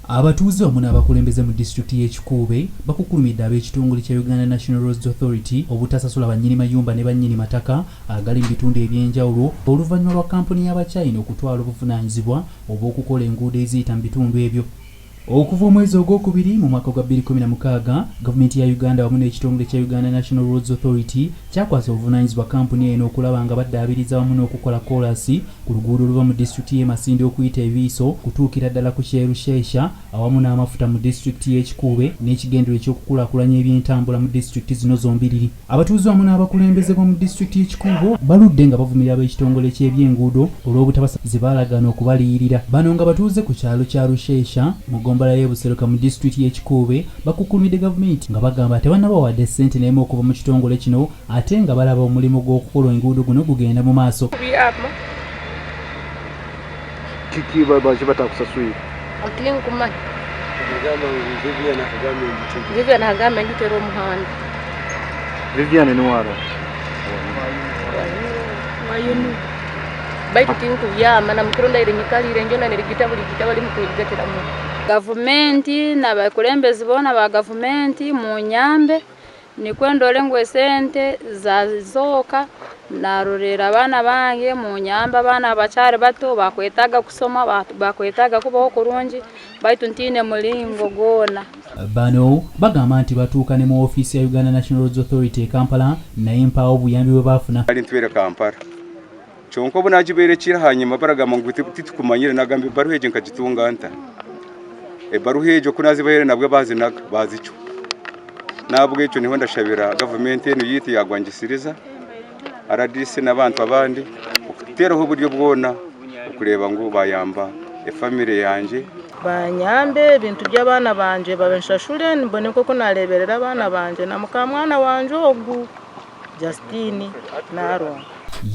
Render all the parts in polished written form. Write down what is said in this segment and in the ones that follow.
Abatuuze wamu n'abakulembeze mu disitulikiti y'e Kikuube bakukkulumidde ab'ekitongole kya Uganda National Roads Authority obutasasula bannyini mayumba ne bannyini mataka agali mu bitundu eby'enjawulo oluvannyuma lwa kkampuni y'Abachina okutwala obuvunaanyizibwa obw'okukola enguudo eziyita mu bitundu ebyo. Okuva omwezi ogwokubiri mu mwaka gwa 2016, gavumenti ya Uganda wamu n'ekitongole kya Uganda National Roads Authority kyakwasa obuvunaanyizibwa kkampuni eno okulaba nga baddaabiriza wamu n'okukola koolaasi ku luguudo oluva mu disitulikiti y'e Masindi okuyita e Biiso okutuukira ddala ku ky'e Rusheesha awamu n'amafuta mu disitulikiti y'e Kikuube n'ekigendererwa eky'okukulaakulanya eby'entambula mu disitulikiti zino zombiriri. Abatuuze wamu n'abakulembeze b'omu disitulikiti y'e Kikuubo baludde nga bavumirira ab'ekitongole ky'ebyenguudo olw'obutabasa ze baalagaana okubaliyirira. Bano nga batuuze ku kyalo kya Rusheesha mu ggombolola y'e Buseruka mu disitulikiti y'e Kikuube bakukkulumidde gavumenti nga bagamba tebannaba wadde ssente n'emu okuva mu kitongole kino ate nga balaba omulimu gw'okukola enguudo guno gugenda mu maaso. Kiki baki batakusaswire? Tinkumanya. Vivian agamba ngitera omuhanda. Vivian ni wara. Wayunu. Baitu tinkubyama na mukiro ndaire nyikalire njona nerigita buli gita bali mukuyigatiramu. Gavumenti n'abakulembezi boona ba gavumenti munyambe nikwo ndore ngu esente zazooka narorera abaana bange munyambe abaana abakyari bato bakwetaaga kusoma bakwetaaga kubaho kurungi baitu ntiine mulingo gwona. Bano bagamba nti batuuka ne mu ofiisi ya Uganda National Roads Authority e Kampala naye mpaawo obuyambi bwe baafuna. Ali ntwere Kampala kyonka obu nagiberekire hanyuma baragamba ngu titukumanyire nagamba ebaruha egyo nkagitunga nta ebaruha egyo ku nazibahere nabwo bazinaga bazicwa nabwo ekyo niho ndashabira gavumenti enu yitu yagwangisiriza RDC n'abantu abandi okuteraho oburyo bwona okureba ngu bayamba efamily yanje banyambe ebintu by'abaana banje babenshashure mbone koko nareberera abaana banje na mukamwana wanje ogu Justine Narongo.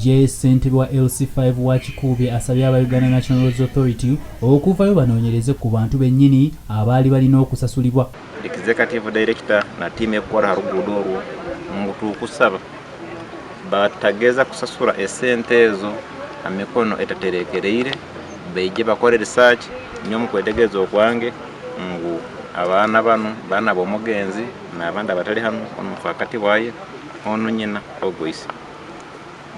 Ye ssentebe wa LC5 wa Kikuube asabye aba Uganda National Roads Authority okuvayo banoonyereze ku bantu bennyini abaali balina okusasulibwa. Executive Director na tiimu ekukora ha ruguudo orwo ngu tukusaba batageza kusasura esente ezo ha mikono etaterekereire baije bakore research nyowe mukwetegereza okwange ngu abaana banu baana b'omugenzi n'abandi abatali hanu onu mufaakati waye onu nyina ogoise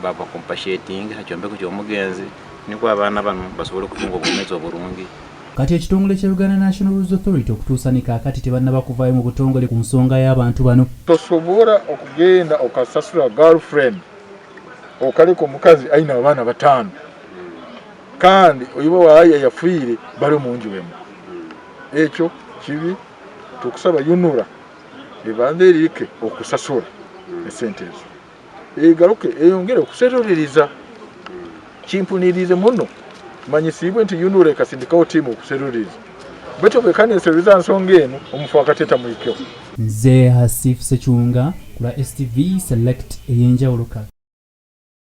baba compassating ha kyombeko ky'omugenzi nikwo abaana banu basobole kutunga obwomeezi oburungi. Kati ekitongole kya Uganda National Roads Authority okutuusa ne kaakati tebannaba kuvaayo mu butongole ku nsonga y'abantu bano. Tosobola okugenda okasasula girlfriend okaleka omukazi ayina abaana 5 kandi oyiba waaya yafiire bali omunju emu. Ekyo kibi tukusaba UNRA ebanze erike okusasula esente ezo egaruke eyongere okuseruliriza. Kimpunirize muno manyisibwe nti UNRA ekasindikawo tiimu okuseruliriza bwetyo bwekaneseruriza nsonga eno omufu akateta mwikyo. Nze Hasif Sechunga ku lwa STV Select ey'enjawulo.